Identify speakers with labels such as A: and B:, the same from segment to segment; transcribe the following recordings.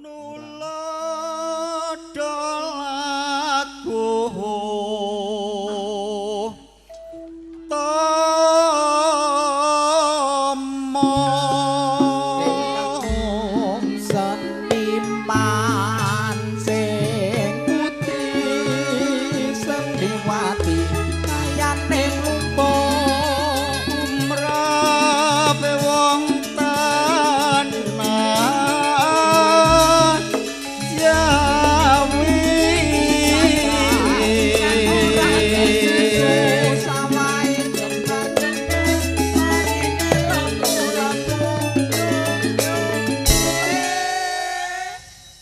A: Nulodo lagu tomo
B: seniman sing putri Seniwati kayane nglumpuk
A: umrape wong tanah Jawi.
B: Sawahe jembar-jembar marine lembu-lembu.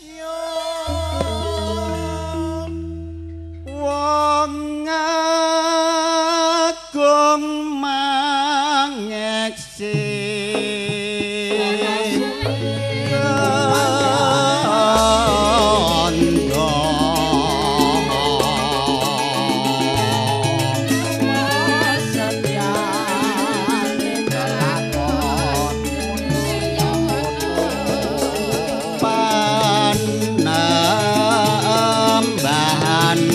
A: Yo wong agung mangeksi kandha.
B: Setyane kelakon
A: Panembahan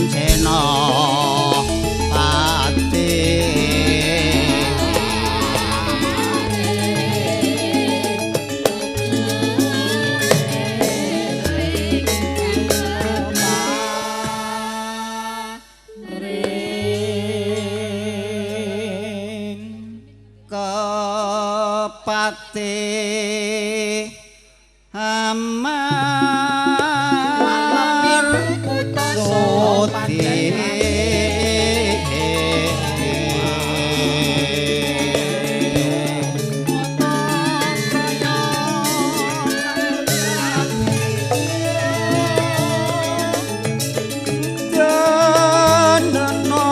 A: Sena Pati
B: ring
A: kepati Amar Sudi.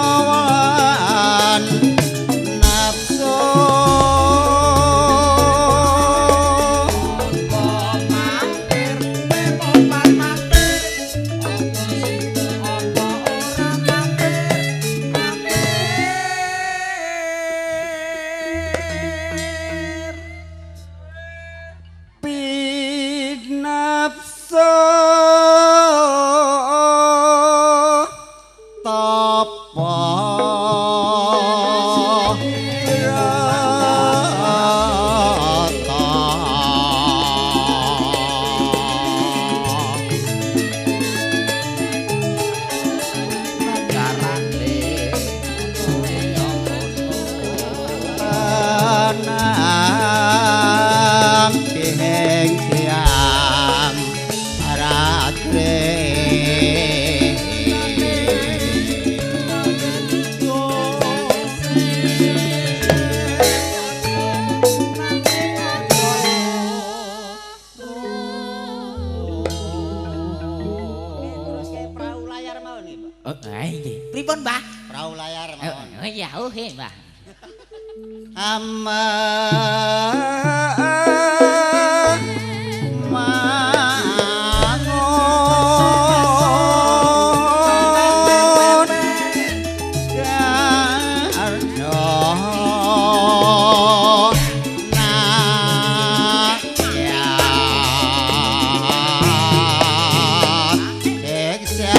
A: Denawan nafsu pinafsu tapa rata. Tenang kiheng siang ratre. Perahu layar mawon nggih, Pak.
C: Oh, nggih.
B: Pripun, Mbah?
A: Perahu layar mawon.
C: Oh iya, oke, Mbah.
A: Ama mangun karno naya siksa.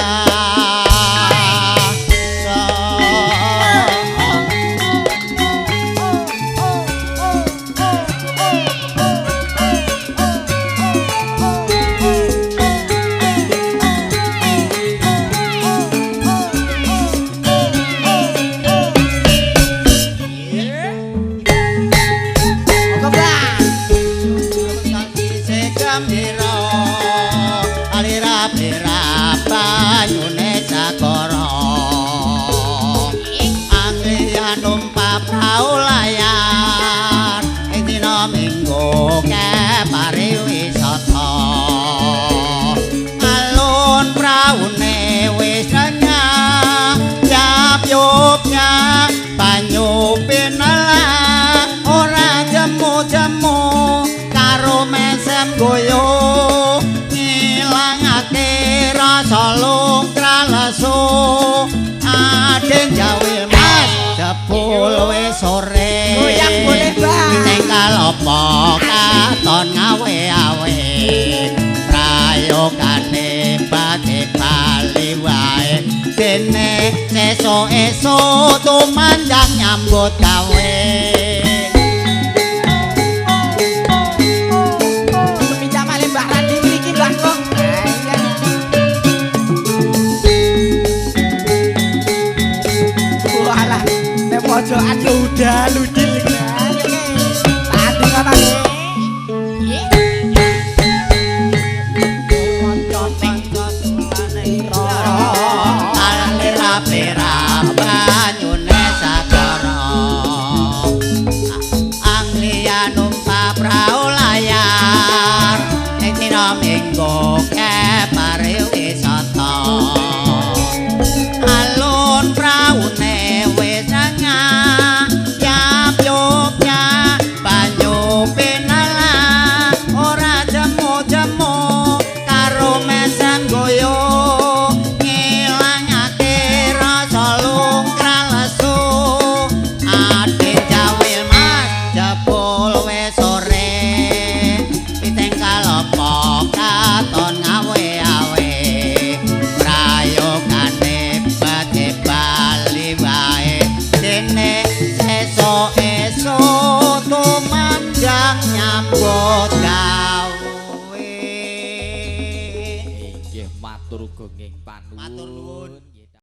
B: Monggo, Mbah.
A: Gambira alira pira banyune sagara Anglia numpak prau layar ing dina Minggu ke pariwisata alun praune wis renyah yap yup nyak banyu pinela ora jemu-jemu karo mesem goyo ngilangake rasa lungkralesu adeng jawil mas jebul wis sore.
B: Goyang boleh, Mbah.
A: Ning kalopo katon ngawe-awe. Prayo Dene sesuk esuk tumandang nyambut gawe.
B: Sepindah malih Mbah Randi mriki Mbah Kong. Walah, nek pojokan yo udah ludil iki. Tadi ngono iki.
A: Alira banyune sagara. Anglia numpak prau layar ing dina Minggu pariwisata. Alun praune wis nengah yap yop ya banyu pinala ora jemu-jemu karo mesem goyo ngilangake rasa lungkrah lesu. Ade jawil mas jebul wis sore piting kalopo katon ngawe-awe prayogane badhe bali wae. Dene sesuk esuk tumandang nyambut gawe.
B: Inggih matur gunging panuwun.
A: Matur nuwun.